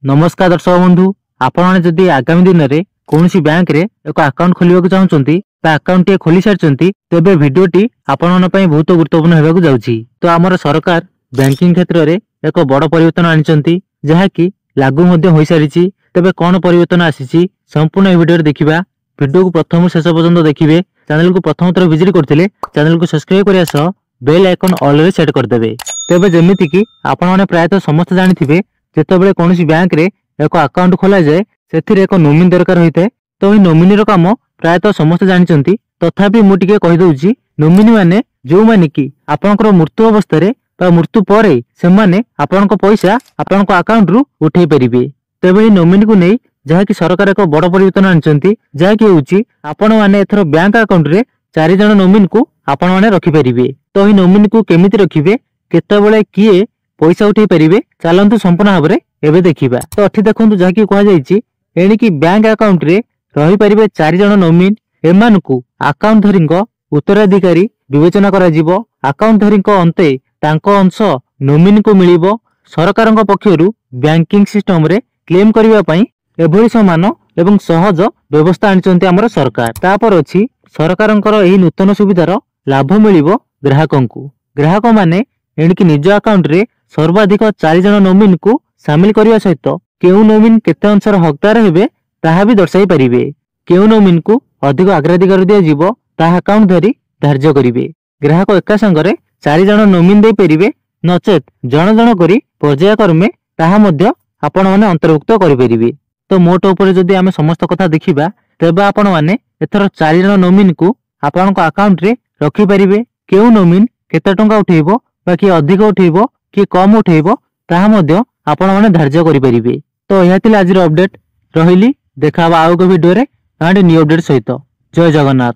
ନମସ୍କାର ଦର୍ଶକ ବନ୍ଧୁ, ଆପଣମାନେ ଯଦି ଆଗାମୀ ଦିନରେ କୌଣସି ବ୍ୟାଙ୍କରେ ଏକ ଆକାଉଣ୍ଟ ଖୋଲିବାକୁ ଚାହୁଁଛନ୍ତି ବା ଆକାଉଣ୍ଟଟିଏ ଖୋଲି ସାରିଛନ୍ତି, ତେବେ ଭିଡିଓଟି ଆପଣମାନଙ୍କ ପାଇଁ ବହୁତ ଗୁରୁତ୍ୱପୂର୍ଣ୍ଣ ହେବାକୁ ଯାଉଛି। ତ ଆମର ସରକାର ବ୍ୟାଙ୍କିଂ କ୍ଷେତ୍ରରେ ଏକ ବଡ଼ ପରିବର୍ତ୍ତନ ଆଣିଛନ୍ତି, ଯାହାକି ଲାଗୁ ମଧ୍ୟ ହୋଇସାରିଛି। ତେବେ କଣ ପରିବର୍ତ୍ତନ ଆସିଛି, ସମ୍ପୂର୍ଣ୍ଣ ଏହି ଭିଡିଓରେ ଦେଖିବା। ଭିଡିଓକୁ ପ୍ରଥମରୁ ଶେଷ ପର୍ଯ୍ୟନ୍ତ ଦେଖିବେ। ଚ୍ୟାନେଲକୁ ପ୍ରଥମ ଥର ଭିଜିଟ୍ କରିଥିଲେ ଚ୍ୟାନେଲକୁ ସବସ୍କ୍ରାଇବ କରିବା ସହ ବେଲ୍ ଆଇକନ୍ ଅଲରେ ସେଟ୍ କରିଦେବେ। ତେବେ ଯେମିତିକି ଆପଣମାନେ ପ୍ରାୟତଃ ସମସ୍ତେ ଜାଣିଥିବେ, ଯେତେବେଳେ କୌଣସି ବ୍ୟାଙ୍କରେ ଏକ ଆକାଉଣ୍ଟ ଖୋଲାଯାଏ, ସେଥିରେ ଏକ ନୋମିନି ଦରକାର ହୋଇଥାଏ। ତ ଏହି ନୋମିନିର କାମ ପ୍ରାୟତଃ ସମସ୍ତେ ଜାଣିଛନ୍ତି, ତଥାପି ମୁଁ ଟିକେ କହିଦଉଛି। ନୋମିନି ମାନେ ଯେଉଁମାନେ କି ଆପଣଙ୍କର ମୃତ୍ୟୁ ଅବସ୍ଥାରେ ବା ମୃତ୍ୟୁ ପରେ ସେମାନେ ଆପଣଙ୍କ ପଇସା ଆପଣଙ୍କ ଆକାଉଣ୍ଟରୁ ଉଠେଇ ପାରିବେ। ତେବେ ଏହି ନୋମିନିକୁ ନେଇ ଯାହାକି ସରକାର ଏକ ବଡ ପରିବର୍ତ୍ତନ ଆଣିଛନ୍ତି, ଯାହାକି ହେଉଛି ଆପଣମାନେ ଏଥର ବ୍ୟାଙ୍କ ଆକାଉଣ୍ଟରେ 4 ଜଣ ନୋମିନିକୁ ଆପଣମାନେ ରଖିପାରିବେ। ତ ଏହି ନୋମିନିକୁ କେମିତି ରଖିବେ, କେତେବେଳେ କିଏ ପଇସା ଉଠେଇ ପାରିବେ, ଚାଲନ୍ତୁ ସମ୍ପୂର୍ଣ୍ଣ ଭାବରେ ଏବେ ଦେଖିବା। ତ ଏଠି ଦେଖନ୍ତୁ, ଯାହାକି କୁହାଯାଇଛି, ଏଣିକି ବ୍ୟାଙ୍କ ଆକାଉଣ୍ଟରେ ରହିପାରିବେ 4 ଜଣ ନୋମିନ। ଏମାନଙ୍କୁ ଆକାଉଣ୍ଟଧାରୀଙ୍କ ଉତ୍ତରାଧିକାରୀ ବିବେଚନା କରାଯିବ। ଆକାଉଣ୍ଟଧାରୀଙ୍କ ଅନ୍ତେ ତାଙ୍କ ଅଂଶ ନୋମିନିକୁ ମିଳିବ। ସରକାରଙ୍କ ପକ୍ଷରୁ ବ୍ୟାଙ୍କିଂ ସିଷ୍ଟମରେ କ୍ଲେମ କରିବା ପାଇଁ ଏଭଳି ସମାନ ଏବଂ ସହଜ ବ୍ୟବସ୍ଥା ଆଣିଛନ୍ତି ଆମର ସରକାର। ତାପରେ ଅଛି, ସରକାରଙ୍କର ଏହି ନୂତନ ସୁବିଧାର ଲାଭ ମିଳିବ ଗ୍ରାହକଙ୍କୁ। ଗ୍ରାହକମାନେ ଏଣିକି ନିଜ ଆକାଉଣ୍ଟରେ ସର୍ବାଧିକ 4 ଜଣ ନୋମିନକୁ ସାମିଲ କରିବା ସହିତ କେଉଁ ନୋମିନ କେତେ ଅଂଶର ହକଦାର ହେବେ ତାହା ବି ଦର୍ଶାଇ ପାରିବେ। କେଉଁ ନୋମିନକୁ ଅଧିକ ଅଗ୍ରାଧିକାର ଦିଆଯିବ ତାହା ଆକାଉଣ୍ଟଧାରୀ ଧାର୍ଯ୍ୟ କରିବେ। ଗ୍ରାହକ ଏକା ସାଙ୍ଗରେ 4 ଜଣ ନୋମିନ ଦେଇପାରିବେ, ନଚେତ ଜଣ ଜଣ କରି ପର୍ଯ୍ୟାୟକ୍ରମେ ତାହା ମଧ୍ୟ ଆପଣମାନେ ଅନ୍ତର୍ଭୁକ୍ତ କରିପାରିବେ। ତ ମୋଟ ଉପରେ ଯଦି ଆମେ ସମସ୍ତ କଥା ଦେଖିବା, ତେବେ ଆପଣମାନେ ଏଥର 4 ଜଣ ନୋମିନକୁ ଆପଣଙ୍କ ଆକାଉଣ୍ଟରେ ରଖିପାରିବେ। କେଉଁ ନୋମିନ କେତେ ଟଙ୍କା ଉଠେଇବ ବା କିଏ ଅଧିକ ଉଠେଇବ, କିଏ କମ ଉଠେଇବ, ତାହା ମଧ୍ୟ ଆପଣମାନେ ଧାର୍ଯ୍ୟ କରିପାରିବେ। ତ ଏହା ଥିଲା ଆଜିର ଅପଡେଟ୍। ରହିଲି, ଦେଖା ହବା ଆଉ ଏକ ଭିଡିଓରେ ଆଣ୍ଡ ନ୍ୟୁ ଅପଡେଟ୍ ସହିତ। ଜୟ ଜଗନ୍ନାଥ।